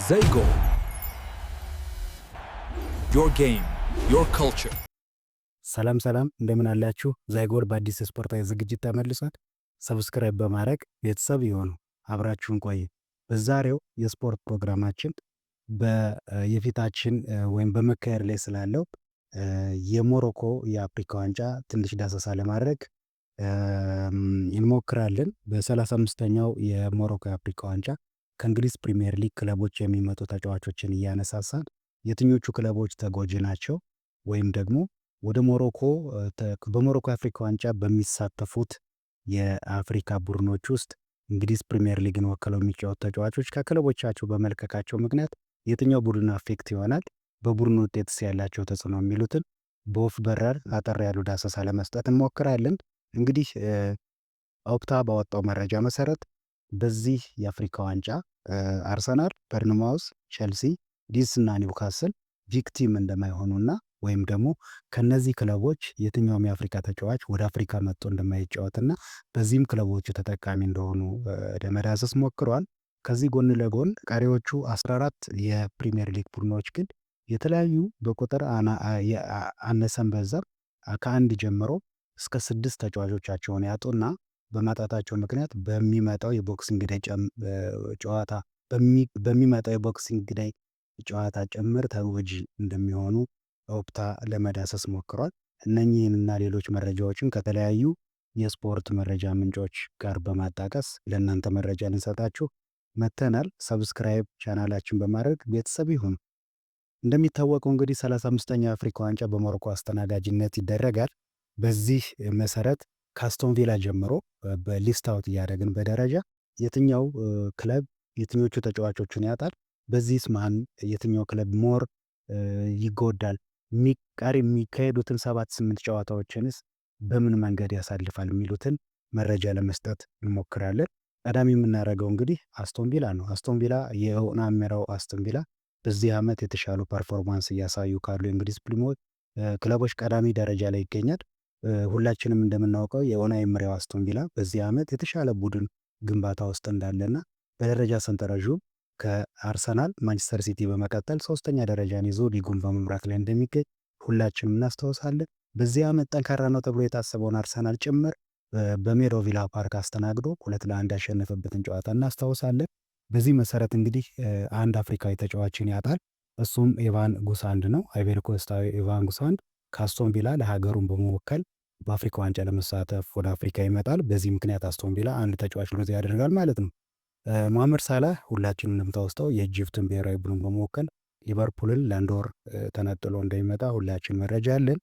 Zagol. Your game, your culture. ሰላም ሰላም፣ እንደምን አላችሁ? ዛይጎል በአዲስ ስፖርታዊ ዝግጅት ተመልሷል። Subscribe በማድረግ ቤተሰብ ይሆኑ፣ አብራችሁን ቆዩ። በዛሬው የስፖርት ፕሮግራማችን የፊታችን ወይም በመካሄድ ላይ ስላለው የሞሮኮ የአፍሪካ ዋንጫ ትንሽ ዳሰሳ ለማድረግ እንሞክራለን። በ35ኛው የሞሮኮ የአፍሪካ ዋንጫ ከእንግሊዝ ፕሪሚየር ሊግ ክለቦች የሚመጡ ተጫዋቾችን እያነሳሳን የትኞቹ ክለቦች ተጎጂ ናቸው ወይም ደግሞ ወደ ሞሮኮ በሞሮኮ የአፍሪካ ዋንጫ በሚሳተፉት የአፍሪካ ቡድኖች ውስጥ እንግሊዝ ፕሪሚየር ሊግን ወክለው የሚጫወቱ ተጫዋቾች ከክለቦቻቸው በመልቀቃቸው ምክንያት የትኛው ቡድን affect ይሆናል፣ በቡድኑ ውጤትስ ያላቸው ተጽዕኖ የሚሉትን በወፍ በረር አጠር ያሉ ዳሰሳ ለመስጠት እንሞክራለን። እንግዲህ ኦፕታ ባወጣው መረጃ መሰረት በዚህ የአፍሪካ ዋንጫ አርሰናል፣ በርንማውስ፣ ቸልሲ፣ ሊድስ እና ኒውካስል victim እንደማይሆኑና ወይም ደግሞ ከነዚህ ክለቦች የትኛውም የአፍሪካ ተጫዋች ወደ አፍሪካ መጥቶ እንደማይጫወትና በዚህም ክለቦቹ ተጠቃሚ እንደሆኑ ለመዳሰስ ሞክረዋል። ከዚህ ጎን ለጎን ቀሪዎቹ 14 የፕሪሚየር ሊግ ቡድኖች ግን የተለያዩ በቁጥር አነሰን በዛም ከአንድ ጀምሮ እስከ ስድስት ተጫዋቾቻቸውን ያጡና በማጣታቸው ምክንያት በሚመጣው የ Boxing Day ጨዋታ በሚመጣው የ Boxing Day ጨዋታ ጭምር ተጎጂ እንደሚሆኑ ኦፕታ ለመዳሰስ ሞክሯል። እነኚህንና ሌሎች መረጃዎችን ከተለያዩ የስፖርት መረጃ ምንጮች ጋር በማጣቀስ ለእናንተ መረጃ ልንሰጣችሁ መጥተናል። Subscribe ቻናላችን በማድረግ ቤተሰብ ይሁኑ። እንደሚታወቀው እንግዲህ 35ኛው የአፍሪካ ዋንጫ በሞሮኮ አስተናጋጅነት ይደረጋል። በዚህ መሰረት ከአስቶን ቪላ ጀምሮ በ list out እያደረግን በደረጃ የትኛው ክለብ የትኞቹ ተጫዋቾቹን ያጣል፣ በዚህስ ማን የትኛው ክለብ more ይጎዳል፣ ቀሪ የሚካሄዱትን ሰባት ስምንት ጨዋታዎችንስ በምን መንገድ ያሳልፋል የሚሉትን መረጃ ለመስጠት እንሞክራለን። ቀዳሚ የምናደርገው እንግዲህ አስቶን ቪላ ነው። አስቶን ቪላ የኡናይ ኤምሪው አስቶን ቪላ በዚህ ዓመት የተሻሉ performance እያሳዩ ካሉ የእንግሊዝ ፕሪሚየር ክለቦች ቀዳሚ ደረጃ ላይ ይገኛል። ሁላችንም እንደምናውቀው የኡናይ ኤምሪው አስቶን ቪላ በዚህ ዓመት የተሻለ ቡድን ግንባታ ውስጥ እንዳለና በደረጃ ሰንጠረዡ ከአርሰናል፣ ማንቸስተር ሲቲ በመቀጠል ሶስተኛ ደረጃን ይዞ ሊጉን በመምራት ላይ እንደሚገኝ ሁላችንም እናስታውሳለን። በዚህ ዓመት ጠንካራ ነው ተብሎ የታሰበውን አርሰናል ጭምር በሜዳው ቪላ ፓርክ አስተናግዶ 2-1 ያሸነፈበትን ጨዋታ እናስታውሳለን። በዚህ መሰረት እንግዲህ አንድ አፍሪካዊ ተጫዋችን ያጣል። እሱም ኢቫን ጉሳንድ ነው። አይቮሪ ኮስታዊ ኢቫን ጉሳንድ ከአስቶን ቪላ ለሀገሩን በመወከል በአፍሪካ ዋንጫ ለመሳተፍ ወደ አፍሪካ ይመጣል። በዚህ ምክንያት አስቶን ቪላ አንድ ተጫዋች lose ያደርጋል ማለት ነው። መሐመድ ሳላህ ሁላችንም እንደምታውስተው የ Egypt ን ብሔራዊ ቡድን በመወከል ሊቨርፑልን ለአንድ ወር ተነጥሎ እንደሚመጣ ሁላችን መረጃ አለን።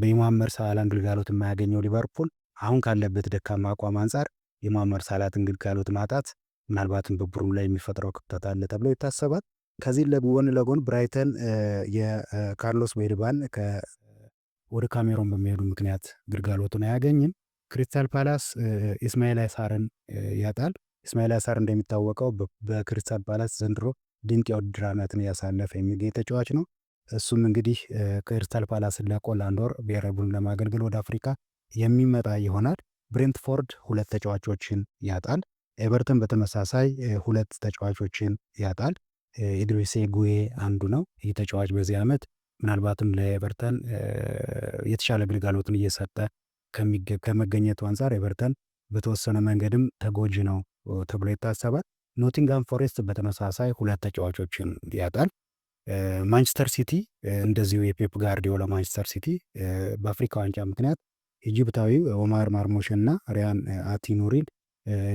በመሐመድ ሳላህን ግልጋሎት የማያገኘው ሊቨርፑል አሁን ካለበት ደካማ አቋም አንጻር የመሐመድ ሳላህን ግልጋሎት ማጣት ምናልባትም በቡድኑ ላይ የሚፈጥረው ክፍተት አለ ተብሎ ይታሰባል። ከዚህ ጎን ለጎን ብራይተን የካርሎስ ቤልባን ወደ ካሜሮን በሚሄዱ ምክንያት ግልጋሎቱን አያገኝም። ክሪስታል ፓላስ ኢስማኤል ሳርን ያጣል። ኢስማኤል ሳር እንደሚታወቀው በክሪስታል ፓላስ ዘንድሮ ድንቅ የውድድር ዓመትን እያሳለፈ የሚገኝ ተጫዋች ነው። እሱም እንግዲህ ክሪስታል ፓላስን ለቆ ለአንድ ወር ብሔራዊ ቡድን ለማገልገል ወደ አፍሪካ የሚመጣ ይሆናል። ብሬንትፎርድ ሁለት ተጫዋቾችን ያጣል። ኤቨርተን በተመሳሳይ ሁለት ተጫዋቾችን ያጣል። ኢድሪሴ ጉዌ አንዱ ነው። ይህ ተጫዋች በዚህ ዓመት ምናልባትም ለኤቨርተን የተሻለ ግልጋሎትን እየሰጠ ከመገኘቱ አንጻር ኤቨርተን በተወሰነ መንገድም ተጎጂ ነው ተብሎ ይታሰባል። ኖቲንጋም ፎሬስት በተመሳሳይ ሁለት ተጫዋቾችን ያጣል። ማንቸስተር ሲቲ እንደዚሁ የፔፕ ጋርዲዮላ ማንቸስተር ሲቲ በአፍሪካ ዋንጫ ምክንያት ኢጅፕታዊው ኦማር ማርሞሽ እና ሪያን አቲኑሪን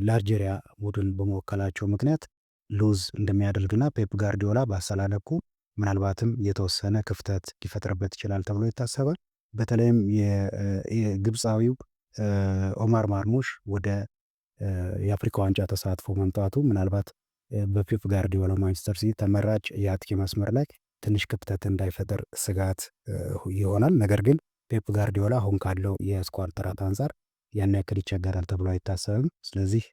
ለአልጄሪያ ቡድን በመወከላቸው ምክንያት lose እንደሚያደርግና ፔፕ ጋርዲዮላ በአሰላለፉ ምናልባትም የተወሰነ ክፍተት ሊፈጥርበት ይችላል ተብሎ ይታሰባል። በተለይም የግብፃዊው ኦማር ማርሙሽ ወደ የአፍሪካ ዋንጫ ተሳትፎ መምጣቱ ምናልባት በፔፕ ጋርዲዮላ ማንቸስተር ሲቲ ተመራጭ የአጥቂ መስመር ላይ ትንሽ ክፍተት እንዳይፈጥር ስጋት ይሆናል። ነገር ግን ፔፕ ጋርዲዮላ አሁን ካለው የ squad ጥራት አንጻር ያን ያክል ይቸገራል ተብሎ አይታሰብም። ስለዚህ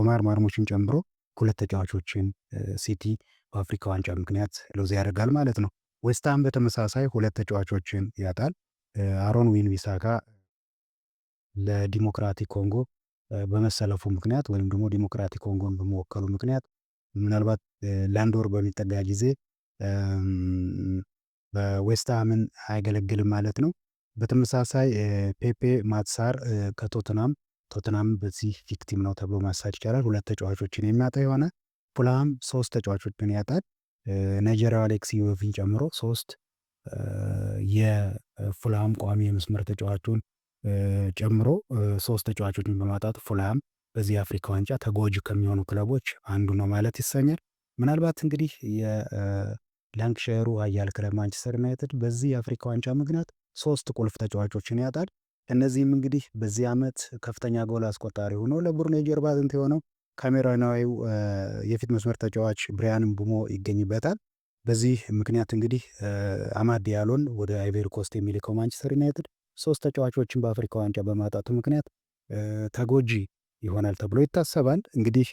ኦማር ማርሙሽን ጨምሮ ሁለት ተጫዋቾችን ሲቲ በአፍሪካ ዋንጫ ምክንያት lose ያደርጋል ማለት ነው። ዌስትሃም በተመሳሳይ ሁለት ተጫዋቾችን ያጣል። አሮን ዋን ቢሳካ ለዲሞክራቲክ ኮንጎ በመሰለፉ ምክንያት ወይም ደግሞ ዲሞክራቲክ ኮንጎን በመወከሉ ምክንያት ምናልባት ለአንድ ወር በሚጠጋ ጊዜ በዌስትሃምን አያገለግልም ማለት ነው። በተመሳሳይ ፔፔ ማትሳር ከቶትናም፣ ቶትናም በዚህ victim ነው ተብሎ ማሳት ይቻላል። ሁለት ተጫዋቾችን የሚያጣ የሆነ ፉልሃም ሶስት ተጫዋቾችን ያጣል። ናይጄሪያው አሌክስ ኢዮቪን ጨምሮ ሶስት የፉልሃም ቋሚ የመስመር ተጫዋቹን ጨምሮ ሶስት ተጫዋቾችን በማጣት ፉልሃም በዚህ የአፍሪካ ዋንጫ ተጎጂ ከሚሆኑ ክለቦች አንዱ ነው ማለት ይሰኛል። ምናልባት እንግዲህ የላንክሻየሩ ኃያል ክለብ ማንቸስተር ዩናይትድ በዚህ የአፍሪካ ዋንጫ ምክንያት ሶስት ቁልፍ ተጫዋቾችን ያጣል። እነዚህም እንግዲህ በዚህ ዓመት ከፍተኛ ጎል አስቆጣሪ ሆኖ ለቡድኑ የጀርባ አጥንት የሆነው ካሜሮናዊው የፊት መስመር ተጫዋች ብሪያን ምቡሞ ይገኝበታል። በዚህ ምክንያት እንግዲህ አማድ ዲያሎን ወደ አይቬሪ ኮስት የሚልከው ማንቸስተር ዩናይትድ ሶስት ተጫዋቾችን በአፍሪካ ዋንጫ በማጣቱ ምክንያት ተጎጂ ይሆናል ተብሎ ይታሰባል። እንግዲህ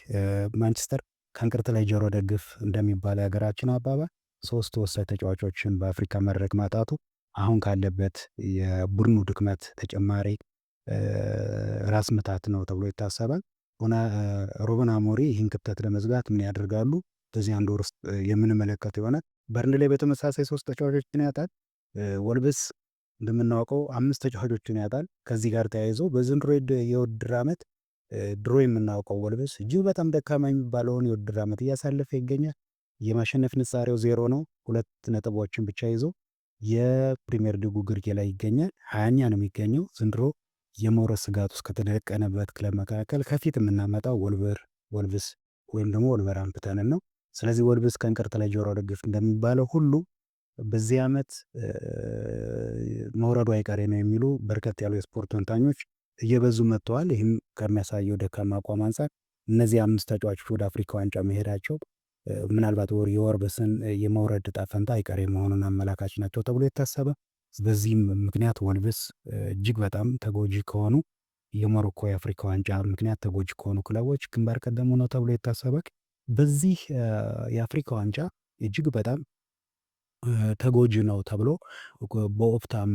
ማንቸስተር ከእንቅርት ላይ ጆሮ ደግፍ እንደሚባል የሀገራችን አባባል ሶስት ወሳኝ ተጫዋቾችን በአፍሪካ መድረክ ማጣቱ አሁን ካለበት የቡድኑ ድክመት ተጨማሪ ራስ ምታት ነው ተብሎ ይታሰባል። ሩበን አሞሪም ይህን ክፍተት ለመዝጋት ምን ያደርጋሉ? በዚህ አንድ ወር ውስጥ የምንመለከተው ይሆናል። በርንሌይ በተመሳሳይ ሶስት ተጫዋቾችን ያጣል። ወልብስ እንደምናውቀው አምስት ተጫዋቾችን ያጣል። ከዚህ ጋር ተያይዞ በዘንድሮ የውድድር ዓመት ድሮ የምናውቀው ወልብስ እጅግ በጣም ደካማ የሚባለውን የውድድር ዓመት እያሳለፈ ይገኛል። የማሸነፍ ንጻሬው 0 ነው። 2 ነጥቦችን ብቻ ይዞ የፕሪሚየር ሊጉ ግርጌ ላይ ይገኛል። 20ኛ ነው የሚገኘው። ዘንድሮ የመውረድ ስጋት ውስጥ ከተደቀነበት ክለብ መካከል ከፊት የምናመጣው ወልቭስ ወይም ደግሞ ወልቨርሃምፕተንን ነው። ስለዚህ ወልቭስ ከእንቅርት ላይ ጆሮ ደግፍ እንደሚባለው ሁሉ በዚህ ዓመት መውረዱ አይቀሬ ነው የሚሉ በርከት ያሉ የስፖርት ተንታኞች እየበዙ መጥተዋል። ይህም ከሚያሳየው ደካማ አቋም አንጻር እነዚህ አምስት ተጫዋቾች ወደ አፍሪካ ዋንጫ መሄዳቸው ምናልባት የወልቭስን የመውረድ ዕጣ ፈንታ አይቀሬ መሆኑን አመላካች ናቸው ተብሎ የታሰበ። በዚህም ምክንያት ወልቭስ እጅግ በጣም ተጎጂ ከሆኑ የሞሮኮ የአፍሪካ ዋንጫ ምክንያት ተጎጂ ከሆኑ ክለቦች ግንባር ቀደሙ ነው ተብሎ ይታሰባል። በዚህ የአፍሪካ ዋንጫ እጅግ በጣም ተጎጂ ነው ተብሎ በኦፕታም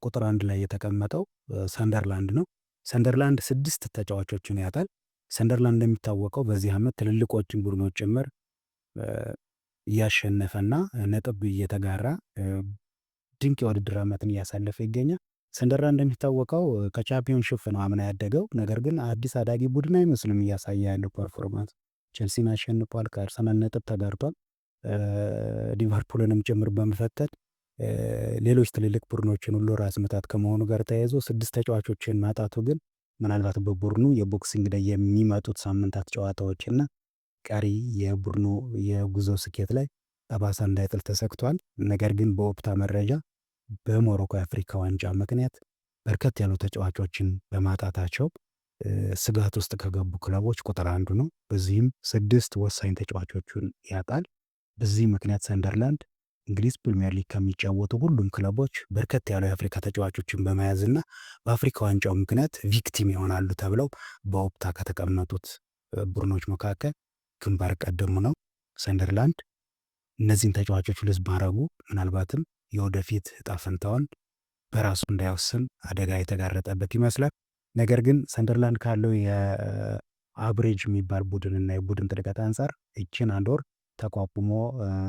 ቁጥር አንድ ላይ የተቀመጠው ሰንደርላንድ ነው። ሰንደርላንድ ስድስት ተጫዋቾችን ያጣል። ሰንደርላንድ እንደሚታወቀው በዚህ ዓመት ትልልቆችን ቡድኖች ጭምር እያሸነፈና ነጥብ እየተጋራ ድንቅ የውድድር ዓመትን እያሳለፈ ይገኛል። ሰንደርላንድ እንደሚታወቀው ከቻምፒዮንሺፕ ነው አምና ያደገው። ነገር ግን አዲስ አዳጊ ቡድን አይመስልም እያሳየ ያለው performance። ቼልሲን አሸንፏል፣ ከአርሰናል ነጥብ ተጋርቷል፣ ሊቨርፑልንም ጭምር በመፈተል ሌሎች ትልልቅ ቡድኖችን ሁሉ ራስ ምታት ከመሆኑ ጋር ተያይዞ ስድስት ተጫዋቾችን ማጣቱ ግን ምናልባት በቡድኑ የ Boxing Day የሚመጡት ሳምንታት ጨዋታዎችና ቀሪ የቡድኑ የጉዞ ስኬት ላይ ጠባሳ እንዳይጥል ተሰግቷል። ነገር ግን በኦፕታ መረጃ በሞሮኮ የአፍሪካ ዋንጫ ምክንያት በርከት ያሉ ተጫዋቾችን በማጣታቸው ስጋት ውስጥ ከገቡ ክለቦች ቁጥር አንዱ ነው። በዚህም ስድስት ወሳኝ ተጫዋቾቹን ያጣል። በዚህ ምክንያት ሰንደርላንድ እንግሊዝ ፕሪሚየር ሊግ ከሚጫወቱ ሁሉም ክለቦች በርከት ያሉ የአፍሪካ ተጫዋቾችን በመያዝና በአፍሪካ ዋንጫው ምክንያት victim ይሆናሉ ተብለው በኦፕታ ከተቀመጡት ቡድኖች መካከል ግንባር ቀደሙ ነው። ሰንደርላንድ እነዚህን ተጫዋቾች lose ማድረጉ ምናልባትም የወደፊት እጣ ፈንታውን በራሱ እንዳይወስን አደጋ የተጋረጠበት ይመስላል። ነገር ግን ሰንደርላንድ ካለው የ average የሚባል ቡድን እና የቡድን ጥልቀት አንጻር ይችን አንድ ወር ተቋቁሞ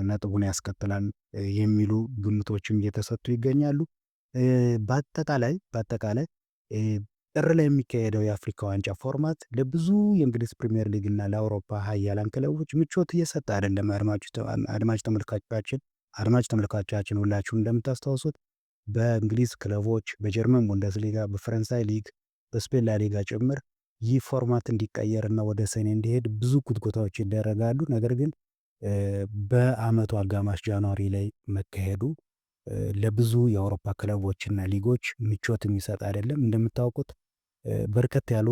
ነጥቡን ያስቀጥላል የሚሉ ግምቶችም እየተሰጡ ይገኛሉ። በአጠቃላይ ጥር ላይ የሚካሄደው የአፍሪካ ዋንጫ format ለብዙ የእንግሊዝ ፕሪሚየር ሊግ እና ለአውሮፓ ሀያላን ክለቦች ምቾት እየሰጠ አይደለም። አድማጭ ተመልካቾቻችን ሁላችሁም እንደምታስታውሱት በእንግሊዝ ክለቦች፣ በጀርመን ቡንደስሊጋ፣ በፈረንሳይ ሊግ፣ በስፔን ላሊጋ ጭምር ይህ format እንዲቀየር እና ወደ ሰኔ እንዲሄድ ብዙ ጉትጎታዎች ይደረጋሉ። ነገር ግን በአመቱ አጋማሽ January ላይ መካሄዱ ለብዙ የአውሮፓ ክለቦችና ሊጎች ምቾት የሚሰጥ አይደለም። እንደምታውቁት በርከት ያሉ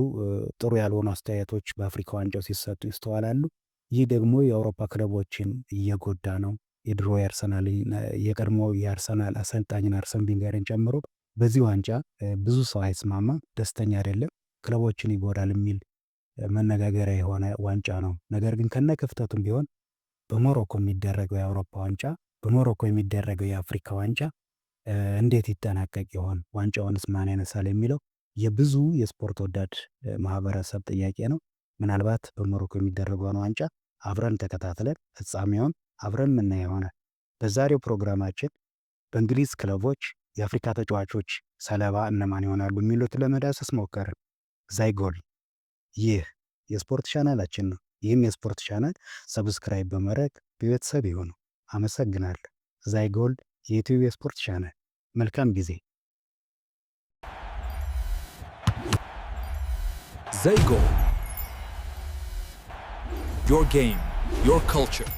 ጥሩ ያልሆኑ አስተያየቶች በአፍሪካ ዋንጫው ሲሰጡ ይስተዋላሉ። ይህ ደግሞ የአውሮፓ ክለቦችን እየጎዳ ነው። የድሮ የአርሰናል የቀድሞ የአርሰናል አሰልጣኝን አርሰን ቬንገርን ጨምሮ በዚህ ዋንጫ ብዙ ሰው አይስማማም፣ ደስተኛ አይደለም፣ ክለቦችን ይጎዳል የሚል መነጋገሪያ የሆነ ዋንጫ ነው። ነገር ግን ከነ ክፍተቱም ቢሆን በሞሮኮ የሚደረገው የአውሮፓ ዋንጫ፣ በሞሮኮ የሚደረገው የአፍሪካ ዋንጫ እንዴት ይጠናቀቅ ይሆን? ዋንጫውንስ ማን ያነሳል የሚለው የብዙ የስፖርት ወዳድ ማህበረሰብ ጥያቄ ነው። ምናልባት በሞሮኮ የሚደረገውን ዋንጫ አብረን ተከታትለን ፍጻሜውን አብረን የምናየው ይሆናል። በዛሬው ፕሮግራማችን በእንግሊዝ ክለቦች የአፍሪካ ተጫዋቾች ሰለባ እነማን ይሆናሉ የሚሉት ለመዳሰስ ሞከርን። ዛይጎል ይህ የስፖርት ቻናላችን ነው። ይህም የስፖርት ቻናል subscribe በማድረግ ቤተሰብ ይሁኑ። አመሰግናለሁ። ዛይጎል የዩቲዩብ የስፖርት ቻናል። መልካም ጊዜ። Zaygol. Your game, your culture.